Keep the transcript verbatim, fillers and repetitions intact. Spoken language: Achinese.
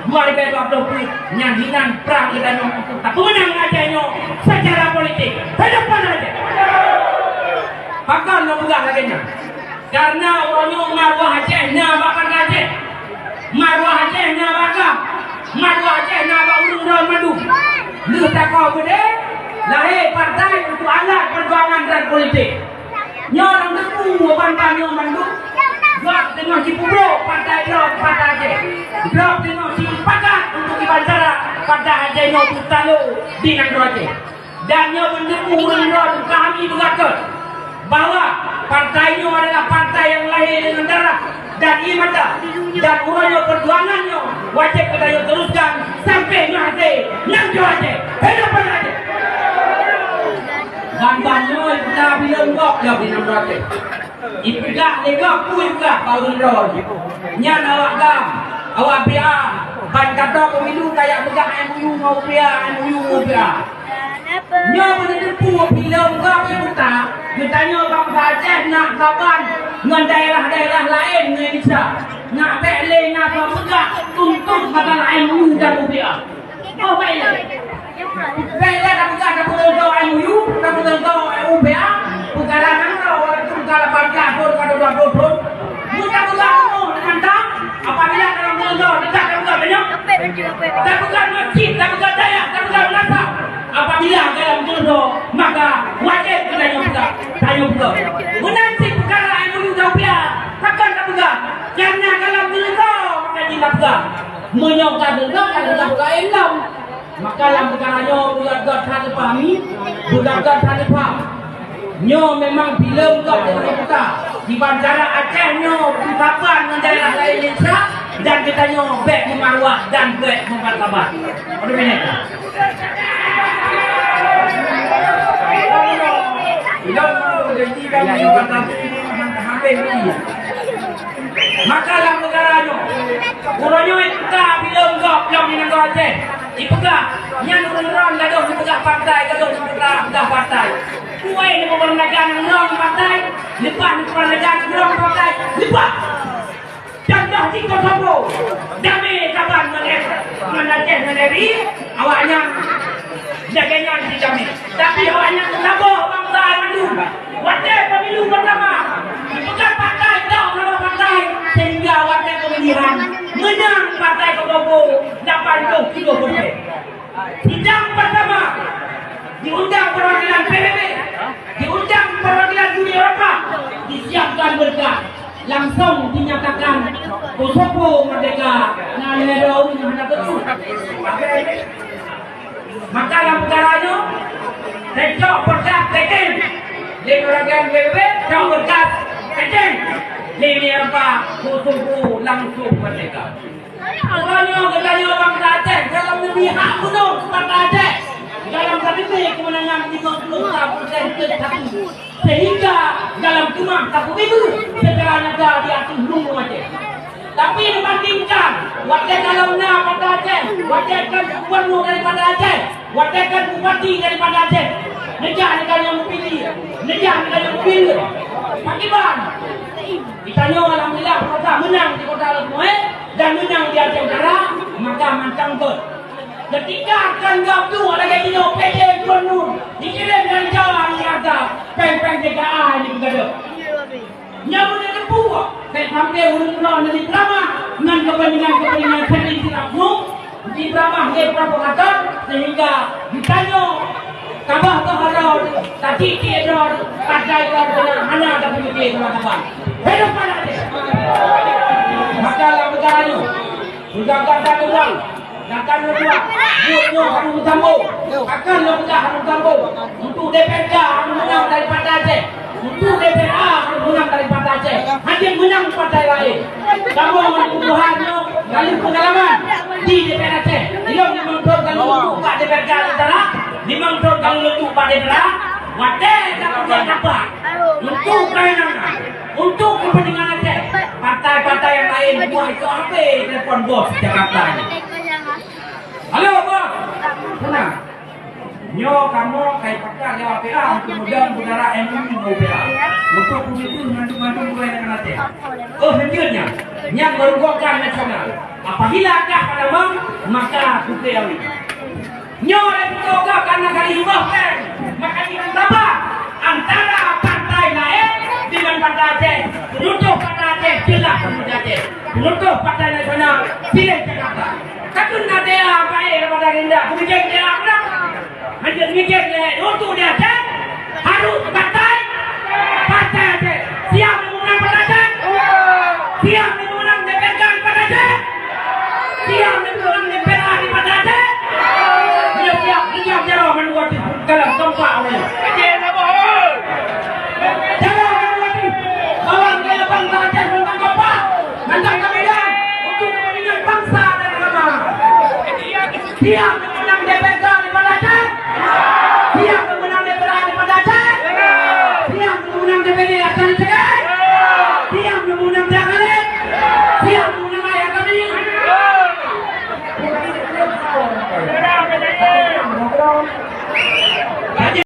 Dua ribu dua puluh nyan hinan prang geutanyoe untuk tapeumeunang Aceh nyoe secara politik. Hidup Aceh! Pakon lôn peugah lagèe nyan? Karena uroe nyoe maruah Aceh na bak Banda Aceh. Maruah Aceh na bak agam. Maruah Aceh na bak ureueng droe mandum. Lheueh takoh beudé, lahé partai untuk alat perjuangan dan politik. Nyoe lam teungku ban-ban nyoe mandum, gob teungoh jipeubrok partai droe Banda Aceh. Gob teungoh jipakat untuk jibancara Banda Aceh nyoe beutalo di nanggroe Aceh. Dan nyoe beuneuteupeu ureueng droe kami beugakot bahwa partai nyoe adalah partai nyang lahé deungon darah dan ié mata. Dan uroe nyoe peujuangan nyoe wajéb geutanyoe teruskan sampai meuhasé nanggroe Aceh. Hidup Banda Aceh! Ban-ban nyoe ka bileueng gob lom di nanggroe Aceh. Ipeugah lé gob peue ipeugah bak ureueng droe. Nyan awak GAM, awak B A, ban ka troh pemilu ka jak peugah M O U ngon U P A, M O U ngon U P A. Nyoe beuneuteupeu bileueng gob ipeugah, geutanyoe bansa Aceh nak saban ngon daerah-daerah laén ngon Indonesia. Nak bèk lé na soe peugah untuk masalah M O U dan U P A. Oh, baik. Baiklah, tapeugah tapeuleueng M O U, tapeuleueng U P A, peukara nanggroe walaupun ka lapan belas thon, ka dua belas thon. Mun tapeugah rumoh deungon tam, apabila dalam buleuen dua, teuka tapeugah banyak. Tapeugah masjid, tapeugah dayah, tapeugah madrasah. Apabila dalam buleuen dua, maka wajéb geutanyoe peugah, tanyoe peugah. Meunan cit peukara M O U dan U P A, pakon tapeugah? Karena dalam buleuen dua, maka jih tapeugah. Meunyoe ka deungoe, ka deungoe laén lom. Maka lam peukara nyoe, beugöt-göt that neupahami, beugöt-göt that neupaham. Nyoe memang bileueng gob di Kota. Di bancara Aceh nyoe beutaban ngon daerah laén Indonesia, dan geutanyoe bèk meumaruah dan bèk meumartabat. Padum minèt. Bileueng gob di Kota. Maka lam neugara nyoe, uroe nyoe ka bileueng gob lom di nanggroe Aceh. Ipeugah, nyan ureueng droe gadôh sipeugah partai, gadôh sipeugah partai. Kuwai neupeumeureuka nanggroe partai, leupah neupeumeureuka nanggroe partai, leupah. Contoh di Kosovo, damé saban ngon Aceh ngon R I, awaknyan lagèe nyan jidamé. Tapi awaknyan saboh bansa mandum. Watèe pemilu pertama, dipeugah partai, tông nama partai, sehingga watèe pemilihan, menang partai Kosovo lapan puluh tujuh persen. Sidang pertama, diundang perwakilan P B B, diundang perwakilan Uni Eropa, disiapkan berkas, langsung dinyatakan Kosovo merdeka, na lhèe droe ureueng hana teutu. Maka lam peukara nyoe, tacok berkas pécéng. Lé ureueng P B B, cok berkas pécéng. Lé Uni Eropa, Kosovo langsung merdeka. Uroe nyoe geutanyoe bansa Aceh, dalam neubi hak gunong keu bansa Aceh. Dalam K T P kemenangan lima puluh dua persen ke satu. Sehingga dalam keumah tapeubeubaih secara nyata di ateueh lumbung Aceh. Tapi dibandingkan, watèe kalon na Banda Aceh, watèe kon gubernur daripada Aceh, watèe kon bupati daripada Aceh, neujak neuganyang mupili, neujak neuganyang mupili. Pakiban, geutanyoe alhamdulillah peurasa meunang di Kota Lhokseumawe dan meunang di Aceh Utara, maka mantong beuet. Ketika akan gabung lagèe jinoe P J gubernur, dikirém dari Jawa, dari Jakarta, péng-péng J K A ini begadang. Nyang beuna teupeu, bèk sampai ureueng droe neubi peutamah ngon kepentingan-kepentingan sendiri sira peunuh, jipeutamah lé provokator, sehingga geutanyoe tabah-bah droe, tatiek-tiek droe, padahai droe hana tapeumiké keumanteuan. Hidup Banda Aceh! Maka lam peukara nyoe, peugah-peugah dan peugah. Gata neubuet, buet nyoe harôh meutambo. Pakon lôn peugah harôh meutambo? Untuk D P R K harôh meunang daripada Aceh. Untuk D P R A harôh meunang daripada Aceh. Hana meunang partai laén. Kamoe ngon Tuhan nyoe ka lheueh peungalaman di D P R Aceh. Lôn limong thon ka lôn duek bak D P R K Utara, limong thon ka lôn duek bak D P R A. Watèe ka lôn dapat untuk keuhai nanggroe. Untuk kepentingan Aceh, partai-partai nyang laén buah itu habéh telepon bos Jakarta nyoe. Halo, bos. Sana. Nyoe kamoe ka ipakat lé U P A untuk meudong peukara M O U ngon U P A. Untuk peunutut mandum-mandum ureueng nyang na até. Oh, selanjutnya, nyang meurugokkan nasional. Apabila kah pada mau, maka kuteu awi. Nyoe lé beutôi gob kana kali iboh péng, maka jiran sabar antara partai laén dengan Partai Aceh. Peunutôh Partai Aceh, jeulaih peunutôh Aceh. Peunutôh Partai Nasional, piléh Jakarta. Takheun na D A baé daripada Gerindra, keubijak D A urang. Hanjeuet mikir lé untuk di Aceh, harus partai, partai Aceh. Siap meunang partai Aceh? Siap meunang D P R Partai Aceh? Siap meunang D P R Partai Aceh? Meunyoe siap, siap jaroe mandua dalam kompak ni. Jaroe mandua, bawang gaya bangsa Aceh mantong kompak, mantong kami dah untuk kepentingan bangsa dan agama. Siap.